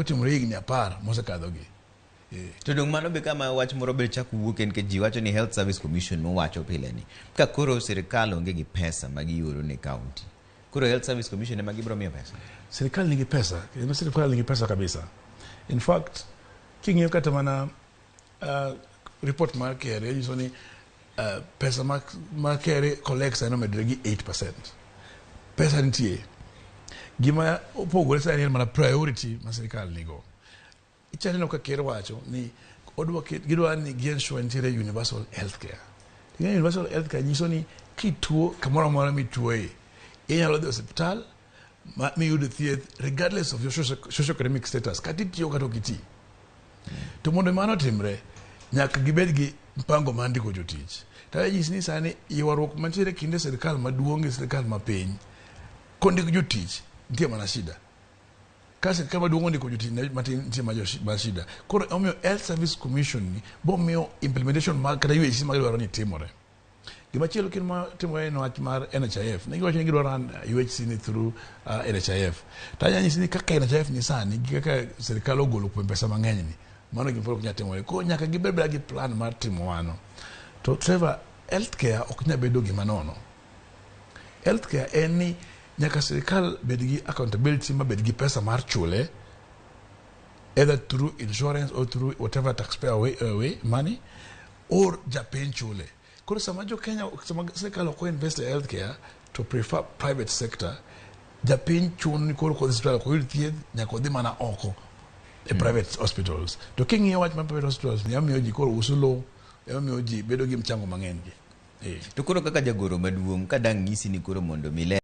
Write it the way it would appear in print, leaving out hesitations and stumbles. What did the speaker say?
otimore higni 10 mosekadhogi. To dong mano be kama wach moro be chak wuok en nikech ji wacho ni Health Service Commission mowacho pile ni ka koro sirikal onge gi pesa ma gioro ne county, koro Health Service Commission ema gibiro miyo pesa. Sirikal nigi pesa, kendo sirikal nigi pesa kabisa. In fact, king'iyo kata mana report mar KRA nyiso ni pesa ma KRA collect sani omedore gi 8%. Pesa nitie. Gima opogore sani en mana priority ma sirikal nigo. Ichaneno ka ker wacho ni odwa gidwa ni gi ensure nitiere universal healthcare. Ing'e universal healthcare nyiso ni kituo kamoro amora mituoe, inyalo dhi osiptal ma miyud thieth regardless of your socio-economic status, kata itiyo kata ok iti. To mondo mano otimre, nyaka gibed gi mpango mar ndiko jotich. To anyisi ni sani ywaruok mantiere kinde sirikal maduong' gi sirikal mapiny kondik jotich nitie mana shida. Ka sirikal maduong' ondiko jotich matin, nitie ma shida. Koro omiyo Health Service Commission ni bomiyo implementation mag kata UHC magidwaro ni timore. Gimachielo kendo ma timore en wach mar NHIF. Ne giwacho ni gidwaro run UHC ni through NHIF. To anyalo nyisi ni kaka NHIF ni sani gi kaka sirikal ogolo kuom pesa mang'eny ni, mano gima pod ok nyal timore. Koro nyaka gibed beda gi plan mar timo mano. To Trevor, healthcare ok nyal bedo gima nono. Healthcare en ni nyaka sirikal bed gi accountability ma bed gi pesa mar chule either through insurance or through whatever taxpayer way money or japiny chule. Koro sama jo Kenya, sama sirikal ok invest e healthcare to prefer private sector, japiny chuno ni koro kodhi osiptal ok oyud thieth, nyaka odhi mana oko e private hospitals. To king'iyo wach mar private hospitals ni, emiyo ji koro uso lowo, emiyo ji bedo gi mchango mang'eny gi. To koro kaka jagoro maduong' ka dang' nyisi ni koro mondo mi